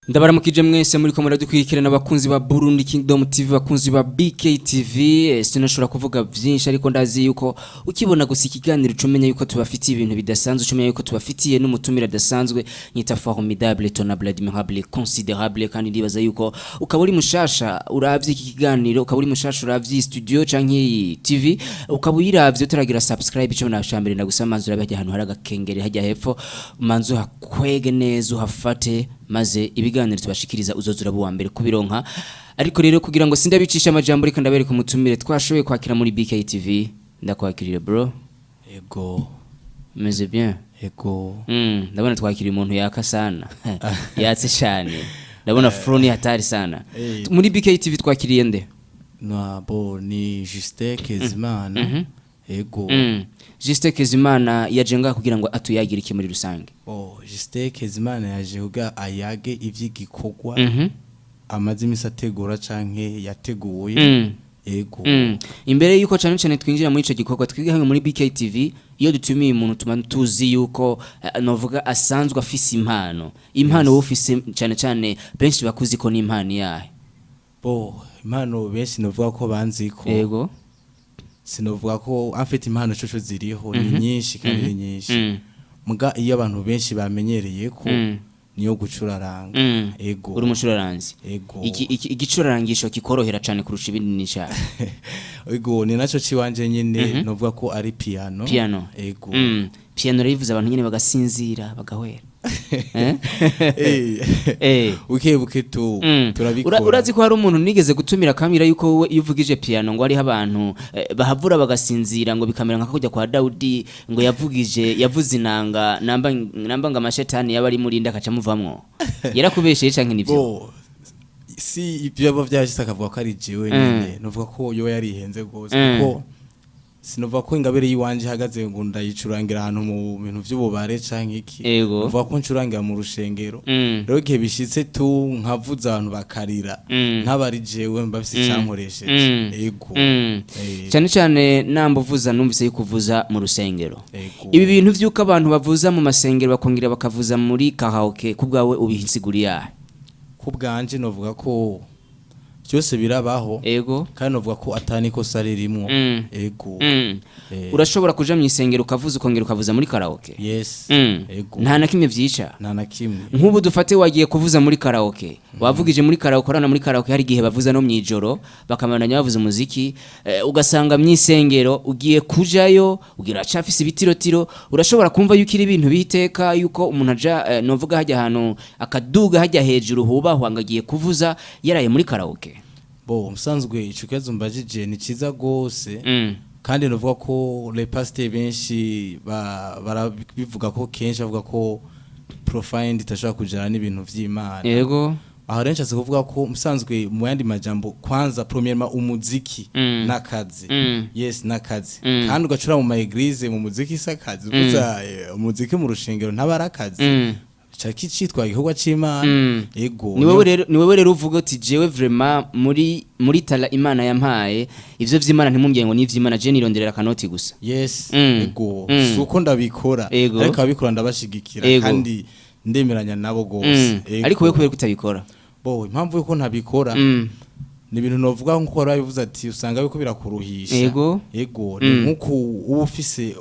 Ndabaramukije mwese muri ko muradukurikirana, abakunzi ba Burundi Kingdom TV, abakunzi ba BKTV. Sinashobora kuvuga vyinshi, ariko ndazi yuko ukibona gusa ikiganiro ucumenya yuko tubafitiye ibintu bidasanzwe, ucumenya yuko tubafitiye n'umutumire adasanzwe nyita formidable, tonable, admirable, considérable. Kandi ndibaza yuko ukaba uri mushasha uravye iki kiganiro, ukaba uri mushasha uravye iyi studio canke iyi TV, ukaba uyiravye utaragira subscribe, ico nashambere ndagusaba, manzu urabe hajya ahantu hari agakengeri hajya hepfo, manzu hakwege neza uhafate, maze ibiganiro tubashikiriza uzoza uraba uwa mbere kubironka. Ariko rero kugira ngo sindabicisha amajambo, reka ndabereka umutumire twashoboye kwakira muri BKTV. Ndakwakirira, bro. Ego. Meze bien? Ego. Ndabona twakiriye umuntu yaka sana, yatse cyane, ndabona flow ni hatari sana. Muri BKTV twakiriye nde? Na bo ni Justin Kezimana. Ego. Justin Kezimana yaje ngaha kugira ngo atuyagire iki muri rusange? Bo, Justin Kezimana yaje kugira ayage ivy'igikorwa amaze imisi ategura canke yateguye. Ego. Imbere yuko cyane cyane twinjira muri ico gikorwa, twiga hamwe muri BKTV, iyo dutumiye umuntu tuma tuzi yuko novuga asanzwe afise impano. Impano wowe ufise cyane cyane benshi bakuzi ko ni impano yahe? Bo, impano benshi novuga ko banziko. Sinovuga ko amfite impano shosho, ziriho ni nyinshi kandi ni nyinshi. Muga iyo abantu benshi bamenyereye ko niyo gucuraranga. Ego. Uri umucuraranzi? Ego. Iki igicurarangisho kikorohera cyane kurusha ibindi ni cyahe? Ego, ni naco ciwanje nyene, novuga ko ari piano. Piano. Ego. Piano rero ivuze abantu nyene bagasinzira, bagahwera. Eh? Eh. Buke buke tu turabikora. Urazi ko hari umuntu nigeze gutumira akambwira yuko wowe iyo uvugije piano ngo hariho abantu bahavura bagasinzira, ngo bikamera nka kujya kwa Dawudi, ngo yavugije yavuze inanga namba namba ngo amashetani yaba ari murinda akaca amuvamwo. Yarakubesheye canke nivyo? Bo, si ibyo yaba vyashitse akavuga ko ari jewe nyene, novuga ko yoba yarihenze gose, kuko sinovuga ko ingabire yiwanje ihagaze ngo ndayicurangira ahantu mu bintu vy'ububare canke iki. Novuga ko ncurangira mu rushengero. Rero igihe bishitse tu nkavuza abantu bakarira, ntabari jewe mba mfise icyankoresheje. Ego. Cyane cyane namba uvuza, numvise yuko uvuza mu rusengero. Ego. Ibi bintu vy'uko abantu bavuza mu masengero bakongera bakavuza muri karaoke, ku bwawe ubihinsiguriye yahe? Ku bwanje novuga ko byose birabaho. Kandi novuga ko atani kosa ririmwo. Ego. Urashobora kuja mu isengero ukavuza, ukongera ukavuza muri karaoke? Yes. Ego. Nta na kimwe vyica? Nta na kimwe. Nk'ubu dufate wagiye kuvuza muri karaoke, wavugije muri karaoke, urabona muri karaoke hari igihe bavuza no mw'ijoro, bakamananya bavuza umuziki, ugasanga mw'isengero ugiye kujayo ugira acafise ibitirotiro. Urashobora kumva yuko iri ibintu biteka yuko umuntu aja novuga hajya ahantu akaduga hajya hejuru hubahwa ngo agiye kuvuza yaraye muri karaoke? Bo, musanzwe ico kibazo mbajije ni ciza gose. Kandi novuga ko les pasteurs benshi barabivuga ko kenshi bavuga ko profane itashobora kujana n'ibintu vy'Imana. Aho rero nshatse kuvuga ko musanzwe mu yandi majambo, kwanza premièrement umuziki n'akazi. Yes, n'akazi. Kandi ugacura mu ma église mu muziki isakazi uvuza umuziki mu rushengero ntabara akazi. Ca kicitwa igikorwa c'Imana. Ego. Ni wewe rero uvuga uti jewe vraiment muri talent Imana yampaye, ivyo vy'Imana ntimumbwiye ngo ni ivy'Imana, je nironderera akanoti gusa. Yes. Ego. Suko ndabikora, ariko ababikora ndabashigikira. Kandi ndemeranya nabo gose. Ego. Ariko wewe kubera ko utabikora? Bo, impamvu yuko ntabikora ni ibintu novuga nkuko wari wabivuze ati usanga biko birakuruhisha. Ego, ni nkuko uba ufise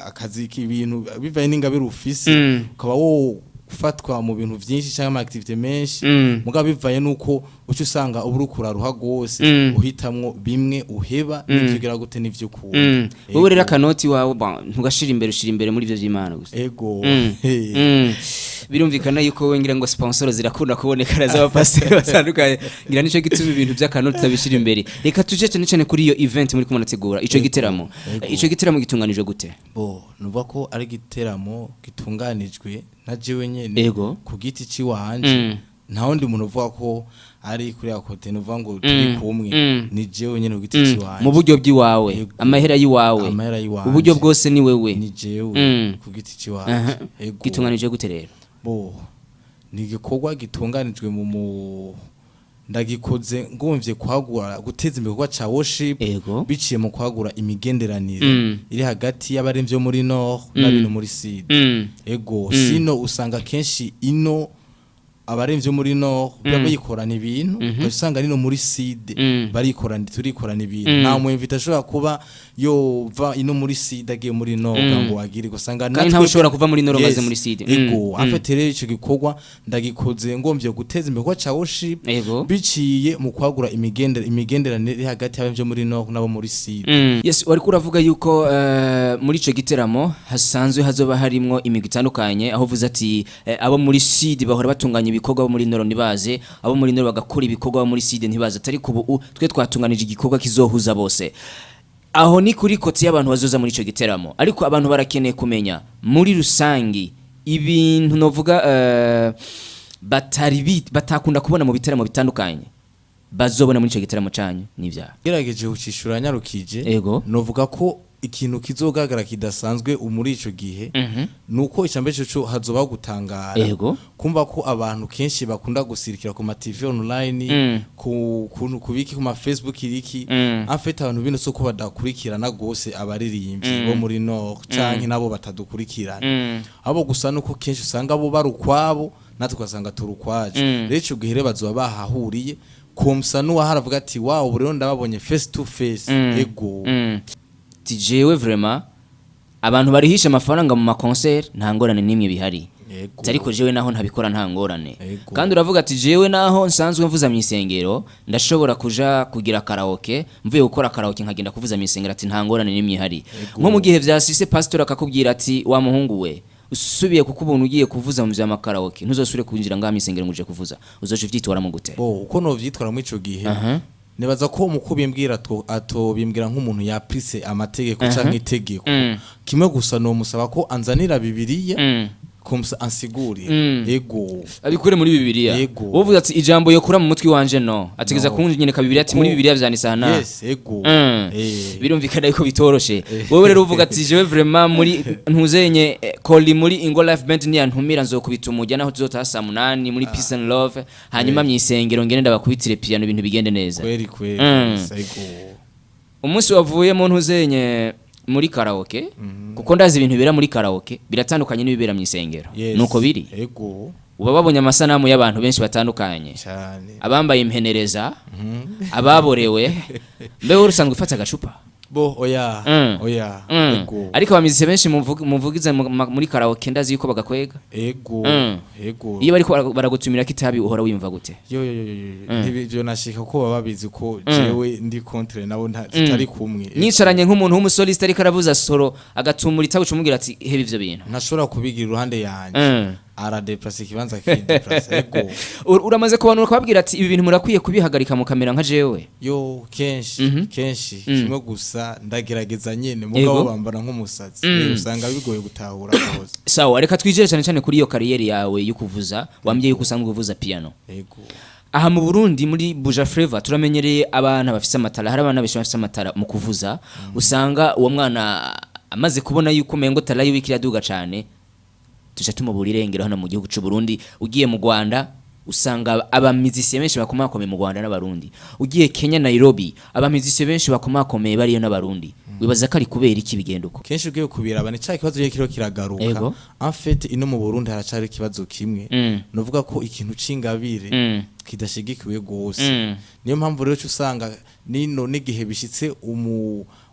akazi k'ibintu bivaye n'ingabire ufise, ukaba wo ufatwa mu bintu vyinshi cyangwa ama activité menshi, mugabo bivaye nuko uca usanga uba uriko uraruha gose, uhitamwo bimwe uheba n'ivyo ugira gute n'ivyo ukunda. Wewe rero akanoti wawe, bon, ntugashira imbere, ushira imbere muri ivyo vy'Imana gusa. Ego. Birumvikana yuko we ngira ngo sponsor zirakunda kuboneka z'abapasiteri batandukanye, ngira nico gituma ibintu by'akanoti utabishira imbere. Reka tuje cyane cyane kuri iyo event muri kumwe nategura, ico giteramo. Ico giteramo gitunganijwe gute? Bo, nuvuga ko ari igiteramo gitunganijwe na jewe nyene ku giti ciwanje. Nta wundi muntu uvuga ko ari kuri akote nuvuga ngo turi kumwe. Ni jewe nyene ku giti ciwanje. Mu buryo bw'iwawe? Ego. Amahera y'iwawe? Amahera y'iwanje. Uburyo bwose ni wewe? Ni jewe ku giti ciwanje. Ego. Gitunganijwe gute rero? Bo, ni igikorwa gitunganijwe mu ndagikoze ngomvye kwagura, guteza imbere igikorwa ca worship biciye mu kwagura imigenderanire iri hagati y'abaremvyo muri nord n'abino muri sud. Ego. Sino usanga kenshi ino Abaremvye muri Nord bikorana ibintu, usanga nino muri Sud barikorana, turikorana ibintu. Nta mu invité ashobora kuba yova ino muri Sud agiye muri Nord ngo agire, gusanga Kandi ntawe ushobora kuva muri Nord ngo aze muri Sud. Ego. En fait rero, ico gikorwa ndagikoze ngomvye guteza imbere kwa ca worship biciye mu kwagura imigenderanire iri hagati y'abemvye muri Nord n'abo muri Sud. Yes, wariko uravuga yuko muri ico giteramo hasanzwe hazoba harimwo imigwi itandukanye, aho uvuze ati abo muri Sud bahora batunganya ibikorwa, abo muri Nord ntibaze, abo muri Nord bagakora ibikorwa, abo muri Sud ntibaze, atari ku ubu twe twatunganije igikorwa kizohuza bose. Aho ni kuri côté y'abantu bazoza muri ico giteramo, ariko abantu barakeneye kumenya muri rusangi ibintu novuga batakunda kubona mu biteramo bitandukanye bazobona muri ico giteramo canyu n'ivyaha. Gerageje gucishura nyarukije, novuga ko ikintu kizogaragara kidasanzwe muri ico gihe nuko icambere cyo hazobaho gutangara, kumva ko abantu kenshi bakunda gusirikira ku ma TV online, ku kuntu kubiki, ku ma Facebook iriki. En fait abantu bino soko badakurikirana gose abaririmbyi bo muri Nord canke nabo batadukurikirana, abo gusa nuko kenshi usanga bo bari ukwabo, natwe ugasanga turi ukwacu. Rero ico gihe rero bazoba bahahuriye komsa n'uwahara avuga ati: "Wow, ubu rero ndababonye face to face." Ego. Ti jewe vraiment abantu barihisha amafaranga mu ma concert nta ngorane n'imwe bihari. Ariko jewe naho ntabikora nta ngorane. Kandi uravuga ati jewe naho nsanzwe mvuza mu isengero, ndashobora kuja kugira karaoke, mvuye gukora karaoke nkagenda kuvuza mu isengero, ati nta ngorane n'imwe ihari. Nko mu gihe vyasise pastor akakubwira ati: "Wa muhungu we, usubiye kuko ubuntu ugiye kuvuza mu vya makaraoke, ntuzosubire kwinjira ngaha mu isengero ngo uje kuvuza," uzoca uvyitwaramo gute? Bo, uko novyitwara muri ico gihe, nibaza ko mu kubimbwira atobimbwira nk'umuntu yaprise amategeko canke itegeko. Kimwe gusa nomusaba ko anzanira Bibiliya, comme ça ansigurire. Ego. Abikure muri Bibiliya. Yego. Wovuga ati ijambo yokura mu mutwe wanje, no ategeza No. kunnyereka Bibiliya, ati muri Bibiliya vyanditse aha na Yes, ego. Birumvikana yuko bitoroshe. Wowe rero uvuga ati jewe vraiment muri ntuzenye koli muri Ingo Life Band niyantumira nzokubita umujya naho tuzotaha saa 8 muri Peace and Love, hanyuma mw'isengero ngende ndabakubitire piano, ibintu bigende neza. Kweri kweri. Ego. Umunsi wavuye mu ntuzenye muri karaoke, kuko ndazi ibintu bibera muri karaoke biratandukanye n'ibibera mu isengero. Nuko biri. Ego. Uba wabonye amasanamu y'abantu benshi batandukanye, Cyane. abambaye impenereza, ababorewe. Mbe wowe usanzwe ufata agacupa? Bo, oya. Oya. Ego. Ariko abamizise benshi muvugiza muri karaoke ndazi yuko bagakwega. Ego. Ego. Iyo bariko baragutumira ko itabi, uhora wiyumva gute? Yo yo yo yo, ntibyo nashika ko baba babizi ko jewe ndi contre nabo, tutari kumwe. Mwicaranye nk'umuntu w'umu soliste ariko aravuza solo, agatumura itabi, ucumubwira ati heba ivyo bintu? Ntashobora kubigira iruhande yanje. Aradeplase ikibanza kideplase, ego. Uramaze kubanura ukababwira ati ibi bintu murakwiye kubihagarika mukamera nka jewe? Yo, kenshi kenshi. Kimwe gusa ndagerageza nyene, mugabo bambara nk'umusazi. Usanga bigoye gutahura rwose. Sawa, reka twijere cyane cyane kuri iyo carrière yawe yo kuvuza. Wambwiye yuko usanzwe uvuza piano. Ego. Aha mu Burundi muri Buja Flavor turamenyereye abana bafise amatara, hari abana benshi bafise amatara mu kuvuza. Usanga uwo mwana amaze kubona yuko umengo tara yiwe ikiraduga cane, tuca tumubura irengero hano mu gihugu c'u Burundi. Ugiye mu Rwanda usanga abamizisiye benshi bakomakomeye mu Rwanda n'Abarundi, ugiye Kenya Nairobi abamizisiye benshi bakomakomeye bariyo n'Abarundi. Wibaza ko ari kubera iki bigenda uko? Kenshi ugiye kubiraba ni ca kibazo kiriho kiragaruka. En fait ino mu Burundi haracari ikibazo kimwe, novuga ko ikintu c'ingabire kidashigikiwe gose. Niyo mpamvu rero usanga nino n'igihe bishitse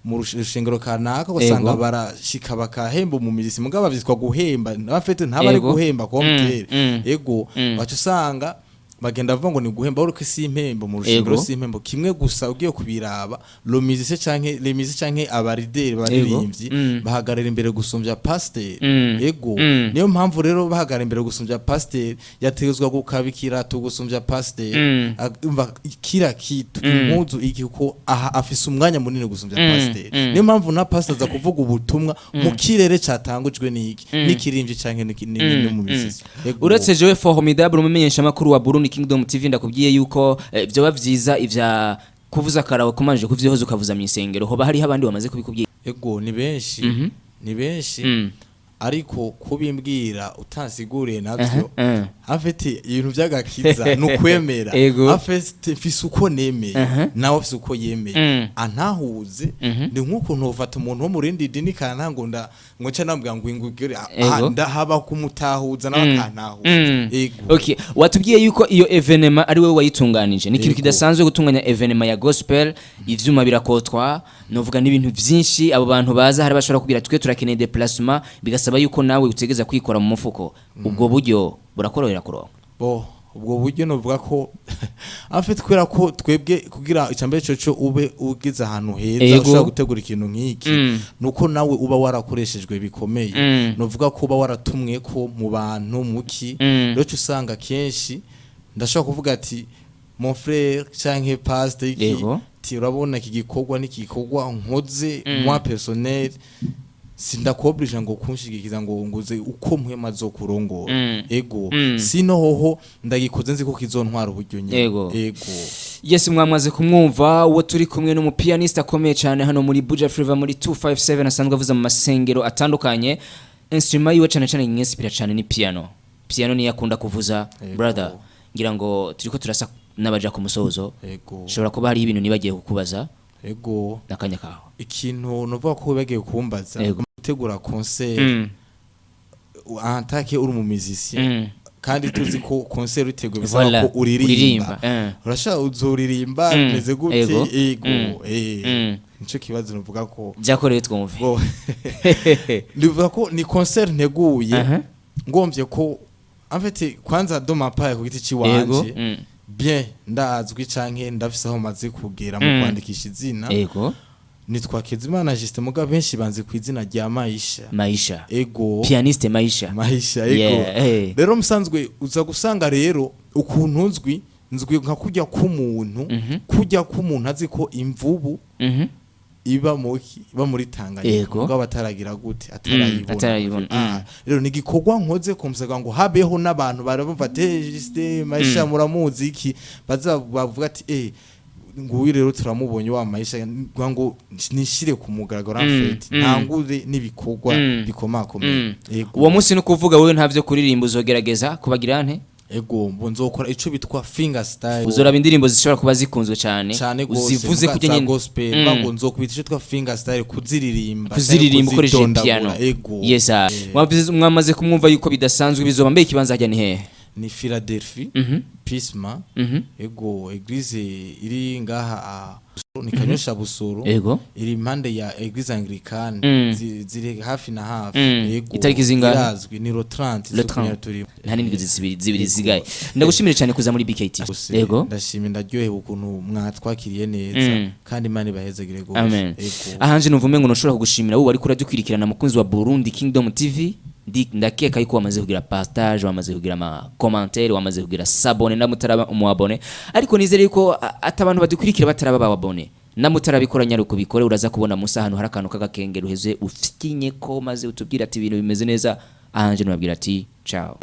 mu rushengero kanaka ugasanga barashika bakahemba umumizisi, mugabo bavyitwa guhemba, abafite ntaba ari guhemba komtere. Ego. Baca usanga bagenda bavuga ngo ni guhemba, ariko si impembo mu rushengero. Si impembo. Kimwe gusa ugiye kubiraba, le musicien canke les musiciens canke abarideri baririmbyi bahagarara imbere gusumbya pasteur. Ego. Niyo mpamvu rero bahagarara imbere gusumbya pasteur, yategezwa gukabikira tugusumbya pasteur. Umva kira kitu, impuzu iki, kuko aha afise umwanya munini gusumbya pasteur. Niyo mpamvu na pasteur aza kuvuga ubutumwa mu kirere catangujwe n'iki n'ikirimbyi canke n'umumizisi. Ego. Uretse jewe Formidable, umumenyesha makuru wa Burundi Kingdom TV, ndakubwiye yuko vyoba vyiza ivya kuvuza karaoke kumanje kuvyihoza ukavuza mu isengero, hoba hariho abandi bamaze kubikubwira? Ego, ni benshi, ni benshi. Ariko kubimbwira utansiguriye navyo, Aha. en fait ibintu by'agakiza ni ukwemera. Ego. En fait mfise uko nemeye, nawe afise uko yemeye. Antahuze ni nk'ukuntu ufata umuntu wo mu rindi dini kana ngo nda ngo nca nambwira ngo ingugere. Ndahaba kumutahuza nawe akantahuza. Ego. Okay, watubwiye yuko iyo événement ari wowe wayitunganije. Ni ikintu kidasanzwe gutunganya événement ya gospel, ivyuma birakotwa, novuga n'ibintu vyinshi. Abo bantu baza hari bashobora kubwira twe turakeneye déplacement, bigasaba yuko nawe utegeza kwikora mu mufuko. Ubwo buryo burakorohera kuronka? Bo, ubwo buryo novuga ko en fait kubera ko twebwe kugira icambere cyo ube ugeze ahantu heza ushobora gutegura ikintu nk'iki, nuko nawe uba warakoreshejwe bikomeye. Novuga ko uba waratumwe ko mu bantu muki. Rero cyo usanga kenshi ndashobora kuvuga ati mon frère canke pasteur iki, ti urabona iki gikorwa n'iki gikorwa nkoze, moi personnel sindakobrija ngo kunshigikiza ngo nguze uko mpwema zo kurongora. Ego. Sino hoho ndagikoze nzi ko kizontwara uburyo nyene. Ego. Ego. Yes, mwamaze kumwumva uwo turi kumwe n'umupianiste akomeye cyane hano muri Buja Flavor muri 257, asanzwe avuza mu masengero atandukanye. Instrument yiwe cyane cyane inspira cyane ni piano. Piano niyo akunda kuvuza. Ego. Brother, ngira ngo turiko turasa n'abaja ku musozo. Ego. Shobora kuba hari ibintu nibagiye kukubaza. Ego. N'akanya kawe. Ikintu novuga ko bagiye kumbaza, gutegura concert en tant que uri mu musicien, kandi tuzi ko concert uteguye bisaba ko uririmba. Uririmba, Urashaka uzoririmba bimeze gute? Ego. Ego. Nico kibazo novuga ko Byakorewe twumve. Bo, ndivuga ko ni concert nteguye ngomvye ko en fait kwanza de ma part, ku giti ciwanje, bien ndazwi canke ndafise aho maze kugera mu kwandikisha izina. Nitwa Kezimana Justin, muga benshi banzi ku izina rya Maisha. Maisha. Ego. Pianiste Maisha. Maisha, ego. Yeah, eh. Rero musanzwe uza gusanga rero ukuntu nzwi, nzwi nka kujya k'umuntu, kujya k'umuntu azi ko imvubu iba muri Tanganyika, mugabo ataragira gute, atarayibona. Atarayibona. Ah, rero ni igikorwa nkoze kumusaga ngo habeho n'abantu barabumva ati "Eh, Justin Maisha muramuzi iki", baza bavuga ati eh nguyu rero turamubonye wa Maisha, ngo nishire ku mugaragaro, en fait ntangure n'ibikorwa bikomakomeye. Ego. Uwo munsi ni ukuvuga wowe ntavyo kuririmba, uzogerageza kubagira nte? Ego, mbo nzokora ico bitwa finger style. Uzoraba indirimbo zishobora kuba zikunzwe cyane, cyane gose, uzivuze muga kujya za nyene gospel, ngo nzokubita ico twitwa finger style, kuziririmba, kuziririmba ukoresheje kuzidondagura. piano. Ego. Yes, ah. Mwamaze kumwumva yuko bidasanzwe bizoba. Mbe ikibanza hajya ni hehe? Ni Philadelphia, Pisma. Ego, église iri ngaha ni Kanyosha Busoro. Iri impande ya église anglicane. Ziri hafi na hafi. Ego. Itariki zingahe? Irazwi, ni le 30 Le z'ukwezi 30. turimo. Nta n'indwi zibiri zisigaye. Ndagushimire cyane kuza muri BKT. Gose, ndashimye, ndaryohewe ukuntu mwatwakiriye neza, kandi Imana ibahezagire gose. Amen. Ego. Ahanje numva umengo ntushobora kugushimira wowe wariko uradukurikirana, mukunzi wa Burundi Kingdom TV. Ndakeka yuko wamaze kugira partage, wamaze kugira ama commentaire, wamaze kugira s'abonner ndamutaraba umu abonné, ariko nizere yuko ati abantu badukurikira bataraba ba abonné namutarabikora, nyaruko bikore. Uraza kubona musa ahantu hari akantu k'agakengero, uheze ufinye ko maze utubwira ati ibintu bimeze neza. Ahanje nubabwira ati ciao.